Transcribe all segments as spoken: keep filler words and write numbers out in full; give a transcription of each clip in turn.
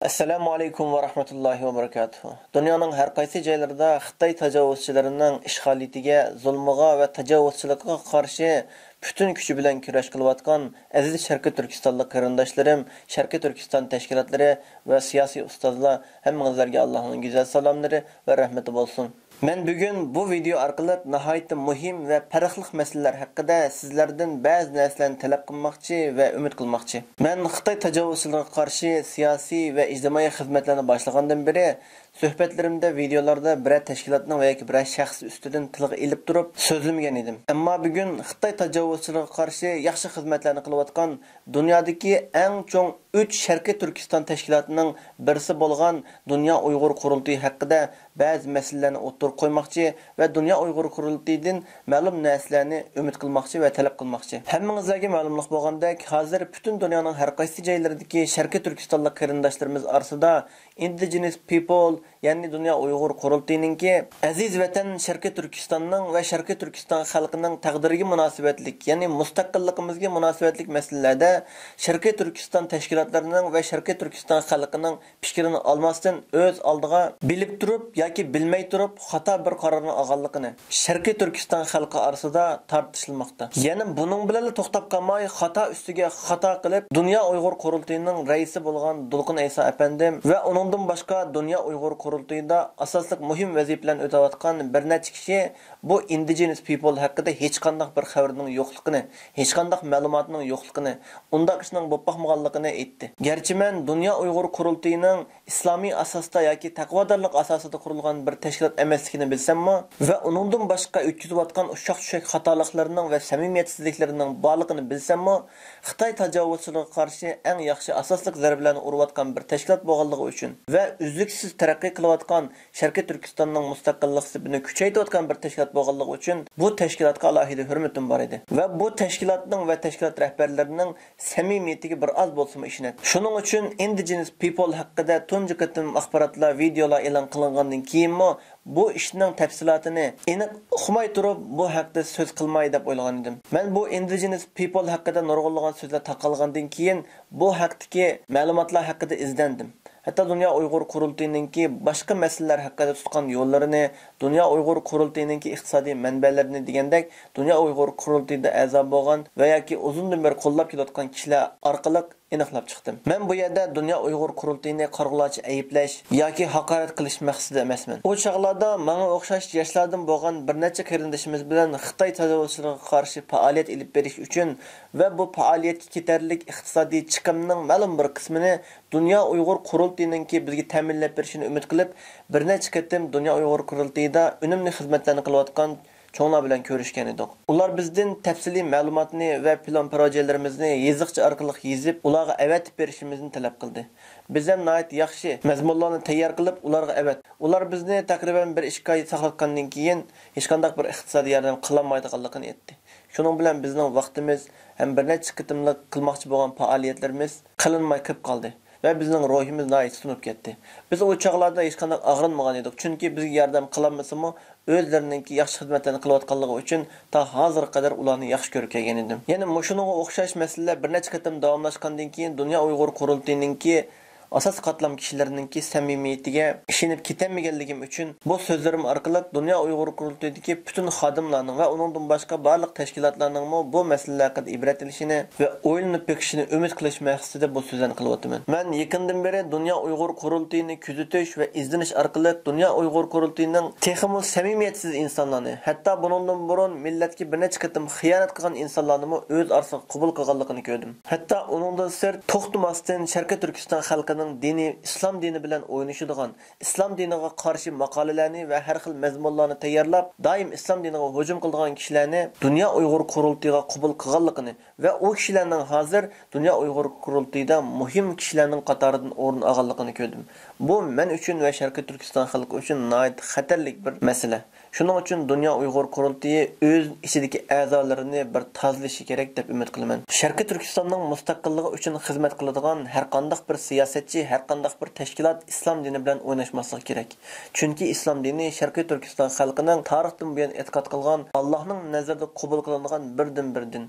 ئەسسالامۇ ئەلەيكۇم ۋە رەھمەتۇللاھى ۋە بەرىكاتۇھۇ. دۇنيانىڭ ھەر قايسى جايلىرىدا خىتاي تاجاۋۇزچىلىرىنىڭ ئىشغالىيىتىگە، زۇلمىغا ۋە تاجاۋۇزچىلىقىغا قارشى پۈتۈن كۈچى بىلەن كۈرەش قىلىۋاتقان ئەزىز شەرقىي تۈركىستانلىق قېرىنداشلىرىم، شەرقىي تۈركىستان تەشكىلاتلىرى ۋە سىياسىي ئۇستازلار، ھەممىڭىزلەرگە ئاللاھنىڭ گۈزەل سالاملىرى ۋە رەھمىتى بولسۇن. مەن بۈگۈن بۇ ۋىدېئو ئارقىلىق ناھايىتى مۇھىم ۋە پەرقلىق مەسىلىلەر ھەققىدە سىزلەردىن بەزى نەرسىلەرنى تەلەپ قىلماقچى ۋە ئۈمىد قىلماقچى. مەن خىتاي تاجاۋۇزچىلىرىغا قارشى سىياسىي ۋە ئىجتىمائىي خىزمەتلەرنى باشلىغاندىن بېرى، سۆھبەتلىرىمدە، ۋىدېئولاردا بىرەر تەشكىلاتنىڭ ۋە ياكى بىرەر شەخس ئۈستىدىن تىلغا ئېلىپ تۇرۇپ سۆزلىمىگەن ئىدىم. ئەمما بۈگۈن خىتاي تاجاۋۇزچىلىرىغا قارشى ياخشى خىزمەتلەرنى قىلىۋاتقان دۇنيادىكى ئەڭ چوڭ ئۈچ شەرقىي تۈركىستان تەشكىلاتىنىڭ بىرسى بولغان دۇنيا ئۇيغۇر قۇرۇلتىيى ھەققىدە بەزى مەسىلىلەرنى ئوتتۇرىغا قويماقچى ۋە دۇنيا ئۇيغۇر قۇرۇلتىيىدىن مەلۇم نەرسىلەرنى ئۈمىد قىلماقچى ۋە تەلەپ قىلماقچى. ھەممىڭىزلەرگە مەلۇملۇق بولغاندەك، ھازىر پۈتۈن دۇنيانىڭ ھەر قايسى جايلىرىدىكى شەرقىي تۈركىستانلىق قېرىنداشلىرىمىز ئارىسىدا Indigenous People، يەنى دۇنيا ئۇيغۇر قۇرۇلتىيىنىڭكى ئەزىز ۋەتەن شەرقىي تۈركىستاننىڭ ۋە شەرقىي تۈركىستان خەلقىنىڭ تەقدىرىگە مۇناسىۋەتلىك، يەنى مۇستەقىللىقىمىزغا مۇناسىۋەتلىك مەسىلىلەردە شەرقىي تۈركىستان تەشكىلاتلىرىنىڭ ۋە شەرقىي تۈركىستان خەلقىنىڭ پىكرىنى ئالماستىن، ئۆز ئالدىغا بىلىپ تۇرۇپ ياكى بىلمەي تۇرۇپ خاتا بىر قارارنى ئالغانلىقىنى شەرقىي تۈركىستان خەلقى ئارىسىدا تارتىشىلماقتا. يەنە بۇنىڭ بىلەنلا توختاپ قالماي، خاتا ئۈستىگە خاتا قىلىپ، دۇنيا ئۇيغۇر قۇرۇلتىيىنىڭ رەئىسى بولغان دولقۇن ئەيسا ئەپەندىم ۋە ئۇنىڭدىن باشقا دۇنيا ئۇيغۇر قۇرۇلتىيىدا ئاساسلىق مۇھىم ۋەزىپىلەرنى ئۆتەۋاتقان بىر نەچچە كىشى بۇ Indigenous People ھەققىدە ھېچقانداق بىر خەۋىرىنىڭ يوقلۇقىنى، ھېچقانداق مەلۇماتنىڭ يوقلۇقىنى، ئۇنداق ئىشنىڭ بولۇپ باقمىغانلىقىنى ئېيتتى. گەرچە مەن دۇنيا ئۇيغۇر قۇرۇلتىيىنىڭ ئىسلامىي ئاساستا ياكى تەقۋادارلىق ئاساسىدا قۇرۇلغان بىر تەشكىلات ئەمەسلىكىنى بىلسەممۇ ۋە ئۇنىڭدىن باشقا ئۆتكۈزۈۋاتقان ئۇششاق-چۈششەك خاتالىقلىرىنىڭ ۋە سەمىمىيەتسىزلىكلىرىنىڭ بارلىقىنى بىلسەممۇ، خىتاي تاجاۋۇزچىلىقىغا قارشى ئەڭ ياخشى ئاساسلىق زەربىلەرنى ئۇرۇۋاتقان بىر تەشكىلات بولغانلىقى ئۈچۈن ۋە ئۈزلۈكسىز تەرەققىي قىلىۋاتقان شەرقىي تۈركىستاننىڭ مۇستەقىللىق سېپىنى كۈچەيتىۋاتقان بىر تەشكىلات بولغانلىقى ئۈچۈن بۇ تەشكىلاتقا ئالاھىدە ھۆرمىتىم بار ئىدى ۋە بۇ تەشكىلاتنىڭ ۋە تەشكىلات رەھبەرلىرىنىڭ سەمىمىيىتىگە بىر ئاز بولسىمۇ ئىشىنەتتىم. شۇنىڭ ئۈچۈن Indigenous People ھەققىدە تۇنجى قېتىم ئاخباراتلار، ۋىدېئولار ئېلان قىلىنغاندىن كېيىنمۇ بۇ ئىشنىڭ تەپسىلاتىنى ئېنىق ئۇقماي تۇرۇپ، بۇ ھەقتە سۆز قىلماي دەپ ئويلىغان ئىدىم. مەن بۇ Indigenous People ھەققىدە نۇرغۇنلىغان سۆزلەر تارقالغاندىن كېيىن، بۇ ھەقتىكى مەلۇماتلار ھەققىدە ئىزدەندىم. ھەتتا دۇنيا ئۇيغۇر قۇرۇلتىيىنىڭكى باشقا مەسىلىلەر ھەققىدە تۇتقان يوللىرىنى، دۇنيا ئۇيغۇر قۇرۇلتىيىنىڭكى ئىقتىسادىي مەنبەلىرىنى دېگەندەك، دۇنيا ئۇيغۇر قۇرۇلتىيىدا ئەزا بولغان ۋە ياكى ئۇزۇندىن بېرى قوللاپ كېلىۋاتقان كىشىلەر ئارقىلىق ئېنىقلاپ چىقتىم. مەن بۇ يەردە دۇنيا ئۇيغۇر قۇرۇلتىيىنى قارىغۇلارچە ئەيىبلەش ياكى ھاقارەت قىلىش مەقسىتىدە ئەمەسمەن. ئۇ چاغلاردا ماڭا ئوخشاش ياشلاردىن بولغان بىر نەچچە قېرىندىشىمىز بىلەن خىتاي تاجاۋۇزچىلىرىغا قارشى پائالىيەت ئېلىپ بېرىش ئۈچۈن ۋە بۇ پائالىيەتكە كېتەرلىك ئىقتىسادىي چىقىمنىڭ مەلۇم بىر قىسمىنى دۇنيا ئۇيغۇر قۇرۇلتىيىنىڭكى بىزگە تەمىنلەپ بېرىشىنى ئۈمىد قىلىپ، بىر نەچچە قېتىم دۇنيا ئۇيغۇر قۇرۇلتىيىدا ئۈنۈملۈك خىزمەتلەرنى قىلىۋاتقان چوڭلار بىلەن كۆرۈشكەن ئىدۇق. ئۇلار بىزدىن تەپسىلىي مەلۇماتنى ۋە پىلان پىروجېلىرىمىزنى يېزىقچە ئارقىلىق يېزىپ، ئۇلارغا ئەۋەتىپ بېرىشىمىزنى تەلەپ قىلدى. بىز ھەم ناھايىتى ياخشى مەزمۇنلارنى تەييار قىلىپ، ئۇلارغا ئەۋەتتۇق. ئۇلار بىزنى تەقرىبەن بىر ئىككى ئاي ساقلاتقاندىن كېيىن، ھېچقانداق بىر ئىقتىسادىي ياردەم قىلالمايدىغانلىقىنى ئېيتتى. شۇنىڭ بىلەن بىزنىڭ ۋاقتىمىز ھەم بىر نەچچە قېتىملىق قىلماقچى بولغان پائالىيەتلىرىمىز قىلىنماي قېلىپ قالدى ۋە بىزنىڭ روھىمىز ناھايىتى سۇنۇپ كەتتى. بىز ئۇ چاغلاردا ھېچقانداق ئاغرىنمىغان ئىدۇق، چۈنكى بىزگە ياردەم قىلالمىسىمۇ، ئۆزلىرىنىڭكى ياخشى خىزمەتلەرنى قىلىۋاتقانلىقى ئۈچۈن تا ھازىرغا قەدەر ئۇلارنى ياخشى كۆرۈپ كەلگەن ئىدىم. يەنە مۇشۇنىڭغا ئوخشاش مەسىلىلەر بىر نەچچە قېتىم داۋاملاشقاندىن كېيىن، دۇنيا ئۇيغۇر قۇرۇلتىيىنىڭكى ئاساسىي قاتلام كىشىلىرىنىڭكى سەمىمىيىتىگە ئىشىنىپ كېتەلمىگەنلىكىم ئۈچۈن، بۇ سۆزلىرىم ئارقىلىق دۇنيا ئۇيغۇر قۇرۇلتىيىدىكى پۈتۈن خادىملارنىڭ ۋە ئۇنىڭدىن باشقا بارلىق تەشكىلاتلارنىڭمۇ بۇ مەسىلىلەر ھەققىدە ئىبرەت ئېلىشىنى ۋە ئويلىنىپ بېقىشىنى ئۈمىد قىلىش مەقسىتىدە بۇ سۆزلەرنى قىلىۋاتىمەن. مەن يېقىندىن بېرى دۇنيا ئۇيغۇر قۇرۇلتىيىنى كۆزىتىش ۋە ئىزدىنىش ئارقىلىق دۇنيا ئۇيغۇر قۇرۇلتىيىنىڭ تېخىمۇ سەمىمىيەتسىز ئىنسانلارنى، ھەتتا بۇنىڭدىن بۇرۇن مىللەتكە بىر نەچچە قېتىم خىيانەت قىلغان ئىنسانلارنىمۇ ئۆز ئارىسىغا قوبۇل قىلغانلىقىنى كۆردۈم. ھەتتا ئۇنىڭدىن سىرت، توختىماستىن شەرقىي تۈركىستان خەلقىنىڭ دىنى ئىسلام دىنى بىلەن ئوينىشىدىغان، ئىسلام دىنىغا قارشى ماقالىلەرنى ۋە ھەر خىل مەزمۇنلارنى تەييارلاپ، دائىم ئىسلام دىنىغا ھۇجۇم قىلىدىغان كىشىلەرنى دۇنيا ئۇيغۇر قۇرۇلتىيىغا قوبۇل قىلغانلىقىنى ۋە ئۇ كىشىلەرنىڭ ھازىر دۇنيا ئۇيغۇر قۇرۇلتىيىدا مۇھىم كىشىلەرنىڭ قاتارىدىن ئورۇن ئالغانلىقىنى كۆردۈم. بۇ مەن ئۈچۈن ۋە شەرقىي تۈركىستان خەلقى ئۈچۈن ناھايىتى خەتەرلىك بىر مەسىلە. شۇنىڭ ئۈچۈن دۇنيا ئۇيغۇر قۇرۇلتىيى ئۆز ئىچىدىكى ئەزالىرىنى بىر تازىلىشى كېرەك دەپ ئۈمىد قىلىمەن. شەرقىي تۈركىستاننىڭ مۇستەقىللىقى ئۈچۈن خىزمەت قىلىدىغان ھەرقانداق بىر سىياسەتچى، ھەرقانداق بىر تەشكىلات ئىسلام دىنى بىلەن ئويناشماسلىقى كېرەك. چۈنكى ئىسلام دىنى شەرقىي تۈركىستان خەلقىنىڭ تارىختىن بۇيان ئېتىقاد قىلغان، ئاللاھنىڭ نەزىرىدە قوبۇل قىلىنغان بىردىنبىر دىن.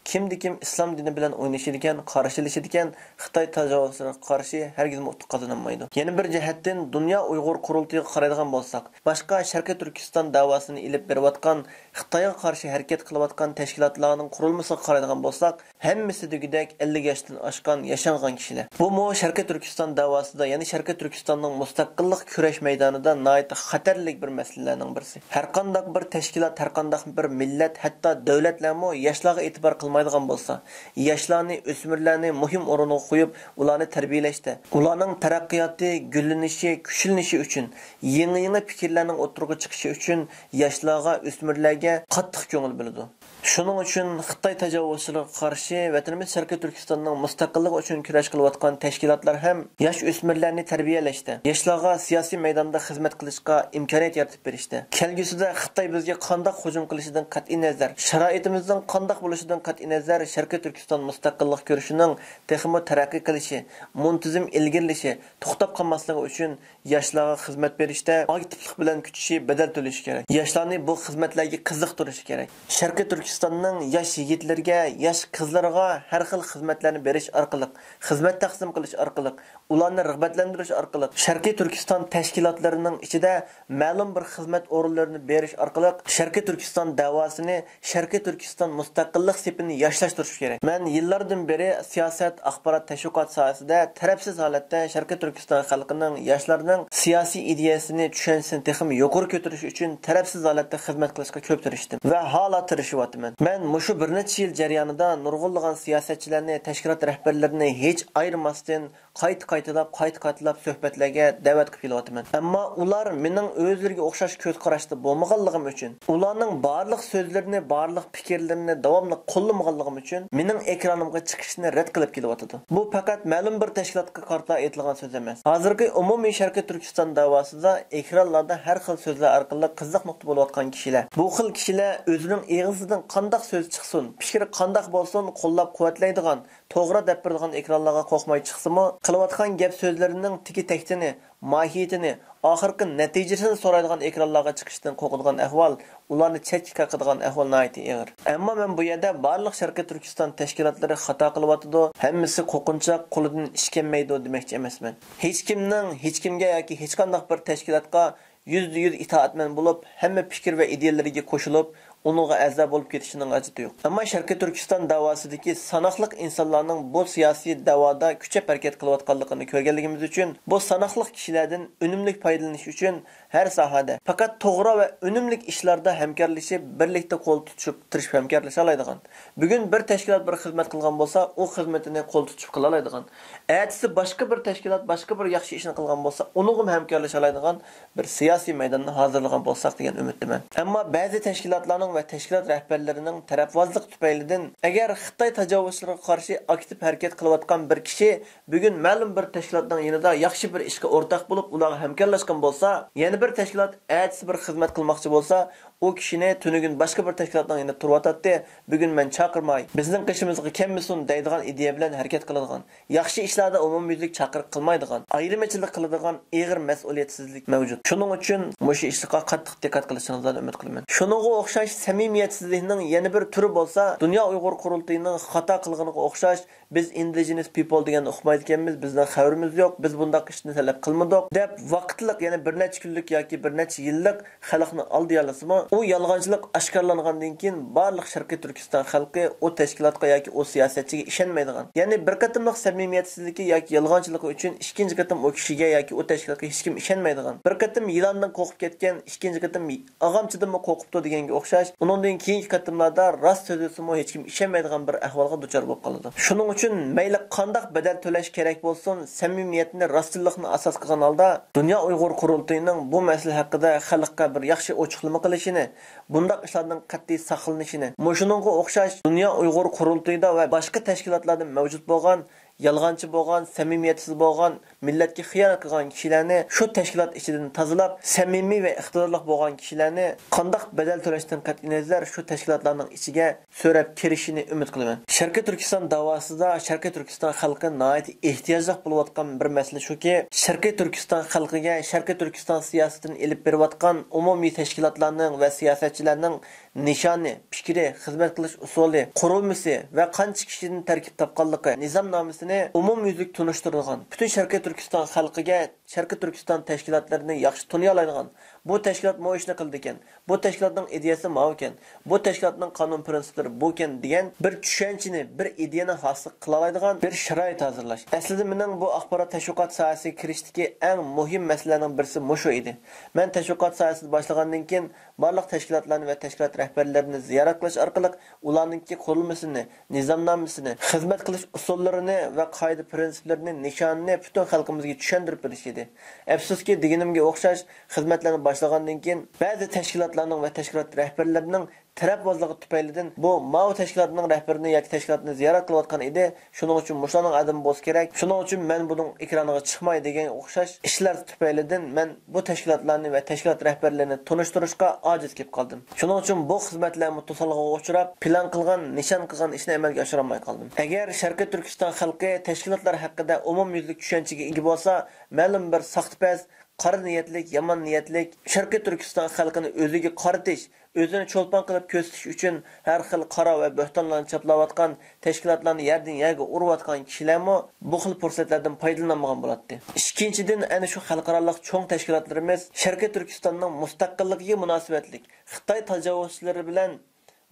كىمدىكىم ئىسلام دىنى بىلەن ئوينىشىدىكەن، قارشىلىشىدىكەن، خىتاي تاجاۋۇزچىلىرىغا قارشى ھەرگىزمۇ ئۇتۇق قازىنالمايدۇ. يەنە بىر جەھەتتىن، دۇنيا ئۇيغۇر قۇرۇلتىيىغا قارايدىغان بولساق، باشقا شەرقىي تۈركىستان دەۋاسىنى ئېلىپ بېرىۋاتقان، خىتايغا قارشى ھەرىكەت قىلىۋاتقان تەشكىلاتلارنىڭ قۇرۇلمىسىغا قارايدىغان بولساق، ھەممىسى دېگۈدەك ئەللىك ياشتىن ئاشقان، ياشانغان كىشىلەر. بۇمۇ شەرقىي تۈركىستان دەۋاسىدا، يەنى شەرقىي تۈركىستاننىڭ مۇستەقىللىق كۈرەش مەيدانىدا ناھايىتى خەتەرلىك بىر مەسىلىلەرنىڭ بىرسى. ھەرقانداق بىر تەشكىلات، ھەرقانداق بىر مىللەت، ھەتتا دۆلەتلەرمۇ ياشلارغا ئېتىبار قىلمايدىغان بولسا، ياشلارنى، ئۆسمۈرلەرنى مۇھىم ئورۇنغا قويۇپ، ئۇلارنى تەربىيەلەشتە، ئۇلارنىڭ تەرەققىياتى، گۈللىنىشى، كۈچلىنىشى ئۈچۈن، يېڭى-يېڭى پىكىرلەرنىڭ ئوتتۇرىغا چىقىشى ئۈچۈن ياشلارغا، ئۆسمۈرلەرگە قاتتىق كۆڭۈل بۆلىدۇ. شۇنىڭ ئۈچۈن خىتاي تاجاۋۇزچىلىقىغا قارشى ۋەتىنىمىز شەرقىي تۈركىستاننىڭ مۇستەقىللىقى ئۈچۈن كۈرەش قىلىۋاتقان تەشكىلاتلار ھەم ياش ئۆسمۈرلەرنى تەربىيەلەشتە، ياشلارغا سىياسىي مەيداندا خىزمەت قىلىشقا ئىمكانىيەت يارىتىپ بېرىشتە، كەلگۈسىدە خىتاي بىزگە قانداق ھۇجۇم قىلىشىدىن قەتئىينەزەر، شارائىتىمىزنىڭ قانداق بولۇشىدىن قەتئىينەزەر، شەرقىي تۈركىستان مۇستەقىللىق كۈرىشىنىڭ تېخىمۇ تەرەققىي قىلىشى، مۇنتىزىم ئىلگىرىلىشى، توختاپ قالماسلىقى ئۈچۈن ياشلارغا خىزمەت بېرىشتە ئاكتىپلىق بىلەن كۈچىشى، بەدەل تۆلىشى كېرەك. ياشلارنى بۇ خىزمەتلەرگە قىزىقتۇرۇشى كېرەك. شەرقىي تۈركىستاننىڭ ياش يىگىتلىرىگە، ياش قىزلىرىغا ھەر خىل خىزمەتلەرنى بېرىش ئارقىلىق، خىزمەت تەقسىم قىلىش ئارقىلىق، ئۇلارنى رىغبەتلەندۈرۈش ئارقىلىق، شەرقىي تۈركىستان تەشكىلاتلىرىنىڭ ئىچىدە مەلۇم بىر خىزمەت ئورۇنلىرىنى بېرىش ئارقىلىق شەرقىي تۈركىستان دەۋاسىنى، شەرقىي تۈركىستان مۇستەقىللىق سېپىنى ياشلاشتۇرۇش كېرەك. مەن يىللاردىن بېرى سىياسەت، ئاخبارات، تەشۋىقات ساھەسىدە تەرەپسىز ھالەتتە شەرقىي تۈركىستان خەلقىنىڭ، ياشلارنىڭ سىياسىي ئىدىيەسىنى، چۈشەنچىسىنى تېخىمۇ يۇقىرى كۆتۈرۈش ئۈچۈن تەرەپسىز ھالەتتە خىزمەت قىلىشقا كۆپ تىرىشتىم ۋە ھالا تىرىشىۋاتىمەن. مەن مۇشۇ بىر نەچچە يىل جەريانىدا نۇرغۇنلىغان سىياسەتچىلەرنى، تەشكىلات رەھبەرلىرىنى ھېچ ئايرىماستىن، قايتا-قايتىلاپ، قايتا-قايتىلاپ سۆھبەتلەرگە دەۋەت قىلىپ كېلىۋاتىمەن. ئەمما ئۇلار مېنىڭ ئۆزلىرىگە ئوخشاش كۆز قاراشتا بولمىغانلىقىم ئۈچۈن، ئۇلارنىڭ بارلىق سۆزلىرىنى، بارلىق پىكىرلىرىنى داۋاملىق قوللىمىغانلىقىم ئۈچۈن، مېنىڭ ئېكرانىمغا چىقىشنى رەت قىلىپ كېلىۋاتىدۇ. بۇ پەقەت مەلۇم بىر تەشكىلاتقا قارىتا ئېيتىلغان سۆز ئەمەس. ھازىرقى ئومۇمىي شەرقىي تۈركىستان داۋاسىدا ئېكرانلاردا ھەر خىل سۆزلەر ئارقىلىق قىزىق نۇقتا بولۇۋاتقان كىشىلەر. بۇ خىل كىشىلەر ئۆزىنىڭ ئېغىزىدىن قانداق سۆز چىقسۇن، پىكرى قانداق بولسۇن، قوللاپ-قۇۋۋەتلەيدىغان، توغرا دەپ بېرىدىغان ئېكرانلارغا قورقماي چىقسىمۇ، قىلىۋاتقان گەپ سۆزلىرىنىڭ تېگى-تەكتىنى، ماھىيىتىنى، ئاخىرقى نەتىجىسىنى سورايدىغان ئېكرانلارغا چىقىشتىن قورقىدىغان ئەھۋال، ئۇلارنى چەتكە قاقىدىغان ئەھۋال ناھايىتى ئېغىر. ئەمما مەن بۇ يەردە بارلىق شەرقىي تۈركىستان تەشكىلاتلىرى خاتا قىلىۋاتىدۇ، ھەممىسى قورقۇنچاق، قولىدىن ئىش كەلمەيدۇ دېمەكچى ئەمەسمەن. ھېچكىمنىڭ ھېچكىمگە ياكى ھېچقانداق بىر تەشكىلاتقا يۈزدە يۈز ئىتائەتمەن بولۇپ، ھەممە پىكىر ۋە ئىدىيەلىرىگە قوشۇلۇپ، ئۇنىڭغا ئەزا بولۇپ كېتىشنىڭ ھاجىتى يوق. ئەمما شەرقىي تۈركىستان داۋاسىدىكى ساناقلىق ئىنسانلارنىڭ بۇ سىياسىي داۋادا كۈچەپ ھەرىكەت قىلىۋاتقانلىقىنى كۆرگەنلىكىمىز ئۈچۈن، بۇ ساناقلىق كىشىلەردىن ئۈنۈملۈك پايدىلىنىش ئۈچۈن ھەر ساھەدە، پەقەت توغرا ۋە ئۈنۈملۈك ئىشلاردا ھەمكارلىشىپ، بىرلىكتە قول تۇتۇشۇپ، تىرىشىپ ھەمكارلىشالايدىغان، بۈگۈن بىر تەشكىلات بىر خىزمەت قىلغان بولسا، ئۇ خىزمىتىنى قول تۇتۇشۇپ قىلالايدىغان، ئەتىسى باشقا بىر تەشكىلات باشقا بىر ياخشى ئىشنى قىلغان بولسا، ئۇنىڭغىمۇ ھەمكارلىشالايدىغان بىر سىياسىي مەيداننى ھازىرلىغان بولساق دېگەن ئۈمىدتىمەن. ئەمما بەزى تەشكىلاتلارنىڭ ۋە تەشكىلات رەھبەرلىرىنىڭ تەرەپۋازلىقى تۈپەيلىدىن، ئەگەر خىتاي تاجاۋۇزچىلىرىغا قارشى ئاكتىپ ھەرىكەت قىلىۋاتقان بىر كىشى بۈگۈن مەلۇم بىر تەشكىلاتنىڭ يېنىدا ياخشى بىر ئىشقا ئورتاق بولۇپ، ئۇلارغا ھەمكارلاشقان بولسا، يەنە بىر تەشكىلات ئەتىسى بىر خىزمەت قىلماقچى بولسا، ئۇ كىشىنى تۈنۈگۈن باشقا بىر تەشكىلاتنىڭ يېنىدا تۇرۇۋاتاتتى، بۈگۈن مەن چاقىرماي، بىزنىڭ قېشىمىزغا كەلمىسۇن دەيدىغان ئىدىيە بىلەن ھەرىكەت قىلىدىغان، ياخشى ئىشلاردا ئومۇميۈزلۈك چاقىرىق قىلمايدىغان، ئايرىمىچىلىق قىلىدىغان ئېغىر مەسئۇلىيەتسىزلىك مەۋجۇت. شۇنىڭ ئۈچۈن مۇشۇ ئىشلارغا قاتتىق دىققەت قىلىشىڭىزلارنى ئۈمىد قىلىمەن. شۇنىڭغا ئوخشاش سەمىمىيەتسىزلىكنىڭ يەنە بىر تۈرى بولسا، دۇنيا ئۇيغۇر قۇرۇلتىيىنىڭ خاتا قىلغىنىغا ئوخشاش، بىز indigenous people دېگەننى ئۇقمايدىكەنمىز، بىزنىڭ خەۋىرىمىز يوق، بىز بۇنداق ئىشنى تەلەپ قىلمىدۇق، دەپ ۋاقىتلىق، يەنى بىر نەچچە كۈنلۈك ياكى بىر نەچچە يىللىق خەلقنى ئالدىيالىسىمۇ، ئۇ يالغانچىلىق ئاشكارىلانغاندىن كېيىن بارلىق شەرقىي تۈركىستان خەلقى ئۇ تەشكىلاتقا ياكى ئۇ سىياسەتچىگە ئىشەنمەيدىغان. يەنى بىر قېتىملىق سەمىمىيەتسىزلىكى ياكى يالغانچىلىقى ئۈچۈن ئىككىنچى قېتىم ئۇ كىشىگە ياكى ئۇ تەشكىلاتقا ھېچكىم ئىشەنمەيدىغان. بىر قېتىم يىلاندىن قورقۇپ كەتكەن، ئىككىنچى قېتىم ئاغامچىدىنمۇ قورقۇپتۇ دېگەنگە ئوخشاش، ئۇنىڭدىن كېيىنكى قېتىملاردا راست سۆزلىسىمۇ ھېچكىم ئىشەنمەيدىغان بىر ئەھۋالغا دۇچار بولۇپ قالىدۇ. شۇنىڭ ئۈچۈن مەيلى قانداق بەدەل تۆلەش كېرەك بولسۇن، سەمىمىيەتنى، راستچىللىقنى ئاساس قىلغان ھالدا دۇنيا ئۇيغۇر قۇرۇلتىيىنىڭ بۇ مەسىلە ھەققىدە خەلققە بىر ياخشى ئوچۇقلىما قىلىشىنى، بۇنداق ئىشلاردىن قەتئىي ساقلىنىشىنى، مۇشۇنىڭغا ئوخشاش دۇنيا ئۇيغۇر قۇرۇلتىيىدا ۋە باشقا تەشكىلاتلاردا مەۋجۇت بولغان يالغانچى بولغان، سەمىمىيەتسىز بولغان، مىللەتكە خىيانەت قىلغان كىشىلەرنى شۇ تەشكىلات ئىچىدىن تازىلاپ، سەمىمىي ۋە ئىقتىدارلىق بولغان كىشىلەرنى قانداق بەدەل تۆلەشتىن قەتئىينەزەر شۇ تەشكىلاتلارنىڭ ئىچىگە سۆرەپ كىرىشىنى ئۈمىد قىلىمەن. شەرقىي تۈركىستان داۋاسىدا شەرقىي تۈركىستان خەلقى ناھايىتى ئېھتىياجلىق بولۇۋاتقان بىر مەسىلە شۇكى، شەرقىي تۈركىستان خەلقىگە شەرقىي تۈركىستان سىياسىتىنى ئېلىپ بېرىۋاتقان ئومۇمىي تەشكىلاتلارنىڭ ۋە سىياسەتچىلەرنىڭ نىشانى، پىكرى، خىزمەت قىلىش ئۇسۇلى، قۇرۇلمىسى ۋە قانچە كىشىدىن تەركىب تاپقانلىقى، نىزامنامىسىنى ئومۇميۈزلۈك تونۇشتۇرىدىغان، پۈتۈن شەرقىي تۈركىستان خەلقىگە شەرقىي تۈركىستان تەشكىلاتلىرىنى ياخشى تونۇيالايدىغان، بۇ تەشكىلات مۇ ئىشنى قىلىدىكەن، بۇ تەشكىلاتنىڭ ئىدىيەسى ماۋۇكەن، بۇ تەشكىلاتنىڭ قانۇن پىرىنسىپلىرى بۇكەن دېگەن بىر چۈشەنچىنى، بىر ئىدىيەنى ھاسىل قىلالايدىغان بىر شارائىت ھازىرلاش. ئەسلىدە مېنىڭ بۇ ئاخبارات تەشۋىقات ساھەسىگە كىرىشتىكى ئەڭ مۇھىم مەسىلىلەرنىڭ بىرسى مۇشۇ ئىدى. مەن تەشۋىقات ساھەسىدە باشلىغاندىن كېيىن، بارلىق تەشكىلاتلارنى ۋە تەشكىلات رەھبەرلىرىنى زىيارەت قىلىش ئارقىلىق ئۇلارنىڭكى قۇرۇلمىسىنى، نىزامنامىسىنى، خىزمەت قىلىش ئۇسۇللىرىنى ۋە قائىدە پىرىنسىپلىرىنى، نىشانىنى پۈتۈن خەلقىمىزگە چۈشەندۈرۈپ بېرىش ئىدى. ئەپسۇسكى، دېگىنىمگە ئوخشاش، خىزمەتلەرنى باشلىغاندىن كېيىن، بەزى تەشكىلاتلارنىڭ ۋە تەشكىلات رەھبەرلىرىنىڭ تەرەپۋازلىقى تۈپەيلىدىن، بۇ ماۋۇ تەشكىلاتنىڭ رەھبىرىنى ياكى تەشكىلاتنى زىيارەت قىلىۋاتقان ئىدى، شۇنىڭ ئۈچۈن مۇشۇلارنىڭ ئادىمى بولسا كېرەك، شۇنىڭ ئۈچۈن مەن بۇنىڭ ئېكرانىغا چىقماي دېگەنگە ئوخشاش ئىشلار تۈپەيلىدىن مەن بۇ تەشكىلاتلارنى ۋە تەشكىلات رەھبەرلىرىنى تونۇشتۇرۇشقا ئاجىز كېلىپ قالدىم. شۇنىڭ ئۈچۈن بۇ خىزمەتلەرمۇ توسالغۇغا ئۇچراپ، پىلان قىلغان، نىشان قىلغان ئىشنى ئەمەلگە ئاشۇرالماي قالدىم. ئەگەر شەرقىي تۈركىستان خەلقى تەشكىلاتلار ھەققىدە ئومۇميۈزلۈك چۈشەنچىگە ئىگە بولسا، مەلۇم بىر ساختىپەز، قارا نىيەتلىك، يامان نىيەتلىك، شەرقىي تۈركىستان خەلقىنى ئۆزىگە قارىتىش، ئۆزىنى چولپان قىلىپ كۆرسىتىش ئۈچۈن ھەر خىل قارا ۋە بۆھتانلارنى چاپلاۋاتقان، تەشكىلاتلارنى يەردىن يەرگە ئۇرۇۋاتقان كىشىلەرمۇ بۇ خىل پۇرسەتلەردىن پايدىلىنالمىغان بولاتتى. ئىككىنچىدىن، ئەنە شۇ خەلقئارالىق چوڭ تەشكىلاتلىرىمىز شەرقىي تۈركىستاننىڭ مۇستەقىللىقىگە مۇناسىۋەتلىك خىتاي تاجاۋۇزچىلىرى بىلەن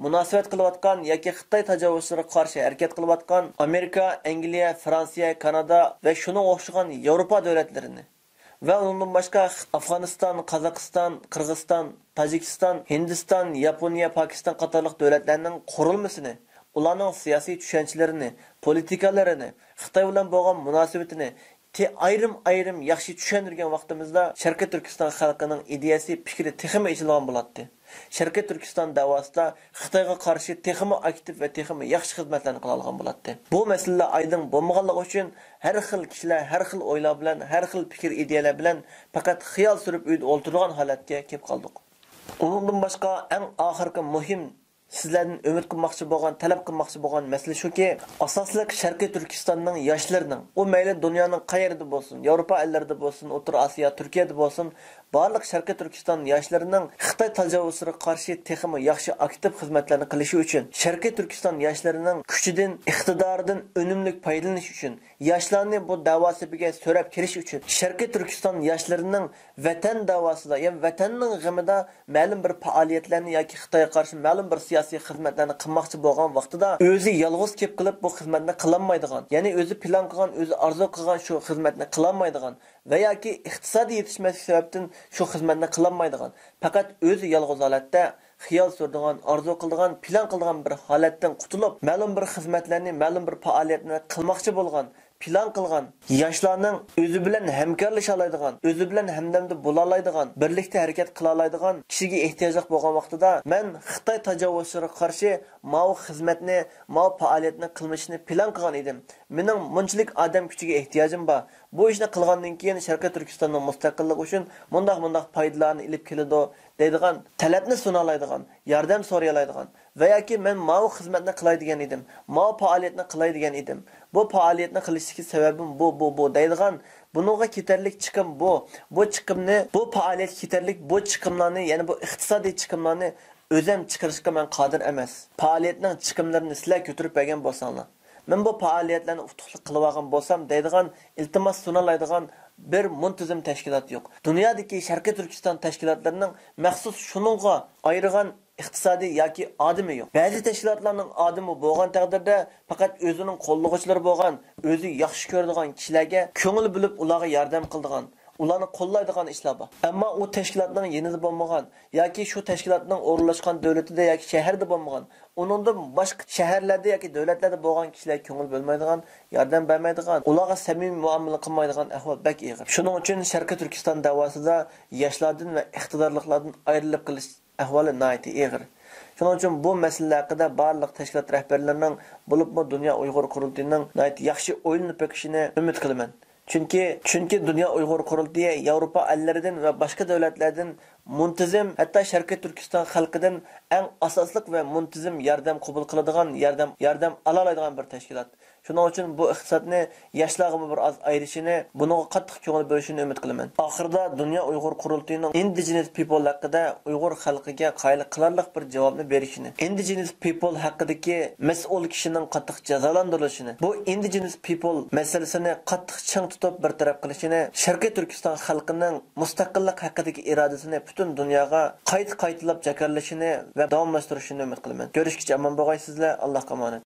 مۇناسىۋەت قىلىۋاتقان ياكى خىتاي تاجاۋۇزچىلىرىغا قارشى ھەرىكەت قىلىۋاتقان ئامېرىكا، ئەنگلىيە، فرانسىيە، كانادا ۋە شۇنىڭغا ئوخشىغان ياۋروپا دۆلەتلىرىنى، ۋە ئۇنىڭدىن باشقا ئافغانىستان، قازاقىستان، قىرغىزىستان، تاجىكىستان، ھىندىستان، ياپونىيە، پاكىستان قاتارلىق دۆلەتلەرنىڭ قۇرۇلمىسىنى، ئۇلارنىڭ سىياسىي چۈشەنچىلىرىنى، پولىتىكالىرىنى، خىتاي بىلەن بولغان مۇناسىۋىتىنى تې-، ئايرىم-ئايرىم ياخشى چۈشەندۈرگەن ۋاقتىمىزدا، شەرقىي تۈركىستان خەلقىنىڭ ئىدىيەسى، پىكرى تېخىمۇ ئېچىلغان بولاتتى. شەرقىي تۈركىستان دەۋاسىدا خىتايغا قارشى تېخىمۇ ئاكتىپ ۋە تېخىمۇ ياخشى خىزمەتلەرنى قىلالىغان بولاتتى. بۇ مەسىلىلەر ئايدىڭ بولمىغانلىقى ئۈچۈن، ھەر خىل كىشىلەر ھەر خىل ئويلار بىلەن، ھەر خىل پىكىر ئىدىيەلەر بىلەن پەقەت خىيال سۈرۈپ ئۆيدە ئولتۇرىدىغان ھالەتكە كېلىپ قالدۇق. ئۇنىڭدىن باشقا، ئەڭ ئاخىرقى مۇھىم، سىزلەردىن ئۈمىد قىلماقچى بولغان، تەلەپ قىلماقچى بولغان مەسىلە شۇكى، ئاساسلىق شەرقىي تۈركىستاننىڭ ياشلىرىنىڭ، ئۇ مەيلى دۇنيانىڭ قەيەردە بولسۇن، ياۋروپا ئەللىرىدە بولسۇن، ئوتتۇرا ئاسىيا، تۈركىيەدە بولسۇن، بارلىق شەرقىي تۈركىستان ياشلىرىنىڭ خىتاي تاجاۋۇزچىلىرىغا قارشى تېخىمۇ ياخشى ئاكتىپ خىزمەتلەرنى قىلىشى ئۈچۈن، شەرقىي تۈركىستان ياشلىرىنىڭ كۈچىدىن، ئىقتىدارىدىن ئۈنۈملۈك پايدىلىنىش ئۈچۈن، ياشلارنى بۇ دەۋا سېپىگە سۆرەپ كىرىش ئۈچۈن، شەرقىي تۈركىستان ياشلىرىنىڭ ۋەتەن دەۋاسىدا، يەنى ۋەتەننىڭ غېمىدا مەلۇم بىر پائالىيەتلەرنى ياكى خىتايغا قارشى مەلۇم بىر سىياسىي خىزمەتلەرنى قىلماقچى بولغان ۋاقتىدا، ئۆزى يالغۇز كېلىپ قېلىپ بۇ خىزمەتنى قىلالمايدىغان، يەنى ئۆزى پىلان قىلغان، ئۆزى ئارزۇ قىلغان شۇ خىزمەتنى قىلالمايدىغان، ۋە ياكى ئىقتىسادىي يېتىشمەسلىك سەۋەبتىن شۇ خىزمەتنى قىلالمايدىغان، پەقەت ئۆزى يالغۇز ھالەتتە خىيال سۈرىدىغان، ئارزۇ قىلىدىغان، پىلان قىلىدىغان بىر ھالەتتىن قۇتۇلۇپ، مەلۇم بىر خىزمەتلەرنى، مەلۇم بىر پائالىيەتنى قىلماقچى بولغان، پىلان قىلغان ياشلارنىڭ ئۆزى بىلەن ھەمكارلىشالايدىغان، ئۆزى بىلەن ھەمدەمدە بولالايدىغان، بىرلىكتە ھەرىكەت قىلالايدىغان كىشىگە ئېھتىياجلىق بولغان ۋاقتىدا، مەن خىتاي تاجاۋۇزچىلىرىغا قارشى ماۋۇ خىزمەتنى، ماۋۇ پائالىيەتنى قىلمىشىنى پىلان قىلغان ئىدىم. مېنىڭ مۇنچىلىك ئادەم كۈچىگە ئېھتىياجىم بار. بۇ ئىشنى قىلغاندىن كېيىن شەرقىي تۈركىستاننىڭ مۇستەقىللىقى ئۈچۈن مۇنداق، مۇنداق پايدىلارنى ئېلىپ كېلىدۇ، دەيدىغان، تەلەپنى سۇنالايدىغان، ياردەم سورىيالايدىغان ۋە ياكى مەن ماۋۇ خىزمەتنى قىلاي دېگەن ئىدىم، ماۋۇ پائالىيەتنى قىلاي دېگەن ئىدىم، بۇ پائالىيەتنى قىلىشتىكى سەۋەبىم بۇ، بۇ، بۇ دەيدىغان، بۇنىڭغا كېتەرلىك چىقىم بۇ، بۇ چىقىمنى، بۇ پائالىيەتكە كېتەرلىك بۇ چىقىملارنى، يەنى بۇ ئىقتىسادىي چىقىملارنى ئۆزەم چىقىرىشقا مەن قادىر ئەمەس. پائالىيەتنىڭ چىقىملىرىنى سىلەر كۆتۈرۈپ بەرگەن بولساڭلار، مەن بۇ پائالىيەتلەرنى ئۇتۇقلۇق قىلىۋالغان بولسام دەيدىغان، ئىلتىماس سۇنالايدىغان بىر مۇنتىزىم تەشكىلات يوق. دۇنيادىكى شەرقىي تۈركىستان تەشكىلاتلىرىنىڭ مەخسۇس شۇنىڭغا ئايرىغان ئىقتىسادىي ياكى ئادىمى يوق. بەزى تەشكىلاتلارنىڭ ئادىمى بولغان تەقدىردە، پەقەت ئۆزىنىڭ قوللىغۇچىلىرى بولغان، ئۆزى ياخشى كۆرىدىغان كىشىلەرگە كۆڭۈل بۆلۈپ، ئۇلارغا ياردەم قىلىدىغان، ئۇلارنى قوللايدىغان ئىشلار بار. ئەمما ئۇ تەشكىلاتنىڭ يېنىدا بولمىغان ياكى شۇ تەشكىلاتنىڭ ئورۇنلاشقان دۆلىتىدە ياكى شەھەردە بولمىغان، ئۇنىڭدىن باشقا شەھەرلەردە ياكى دۆلەتلەردە بولغان كىشىلەرگە كۆڭۈل بۆلمەيدىغان، ياردەم بەرمەيدىغان، ئۇلارغا سەمىمىي مۇئامىلە قىلمايدىغان ئەھۋال بەك ئېغىر. شۇنىڭ ئۈچۈن شەرقىي تۈركىستان دەۋاسىدا ياشلاردىن ۋە ئىقتىدارلىقلاردىن ئايرىلىپ قېلىش ئەھۋالى ناھايىتى ئېغىر. شۇنىڭ ئۈچۈن بۇ مەسىلىلەر ھەققىدە بارلىق تەشكىلات رەھبەرلىرىنىڭ، بولۇپمۇ دۇنيا ئۇيغۇر قۇرۇلتىيىنىڭ ناھايىتى ياخشى ئويلىنىپ بېقىشىنى ئۈمىد قىلىمەن. چۈنكى، چۈنكى دۇنيا ئۇيغۇر قۇرۇلتىيى ياۋروپا ئەللىرىدىن ۋە باشقا دۆلەتلەردىن مۇنتىزىم، ھەتتا شەرقىي تۈركىستان خەلقىدىن ئەڭ ئاساسلىق ۋە مۇنتىزىم ياردەم قوبۇل قىلىدىغان، ياردەم، ياردەم ئالالايدىغان بىر تەشكىلات. شۇنىڭ ئۈچۈن بۇ ئىقتىسادنى ياشلارغىمۇ بىر ئاز ئايرىشىنى، بۇنىڭغا قاتتىق كۆڭۈل بۆلۈشىنى ئۈمىد قىلىمەن. ئاخىرىدا دۇنيا ئۇيغۇر قۇرۇلتىيىنىڭ ئىندىجېنس پىپل ھەققىدە ئۇيغۇر خەلقىگە قايىل قىلارلىق بىر جاۋابنى بېرىشىنى، ئىندىجېنس پىپل ھەققىدىكى مەسئۇل كىشىنىڭ قاتتىق جازالاندۇرۇلۇشىنى، بۇ ئىندىجېنس پىپل مەسىلىسىنى قاتتىق چىڭ تۇتۇپ بىر تەرەپ قىلىشىنى، شەرقىي تۈركىستان خەلقىنىڭ مۇستەقىللىق ھەققىدىكى ئىرادىسىنى پۈتۈن دۇنياغا قايتا قايتىلاپ جاكارلىشىنى ۋە داۋاملاشتۇرۇشىنى ئۈمىد قىلىمەن. كۆرۈشكىچە ئامان بولغايسىزلەر. ئاللاھقا ئامانەت.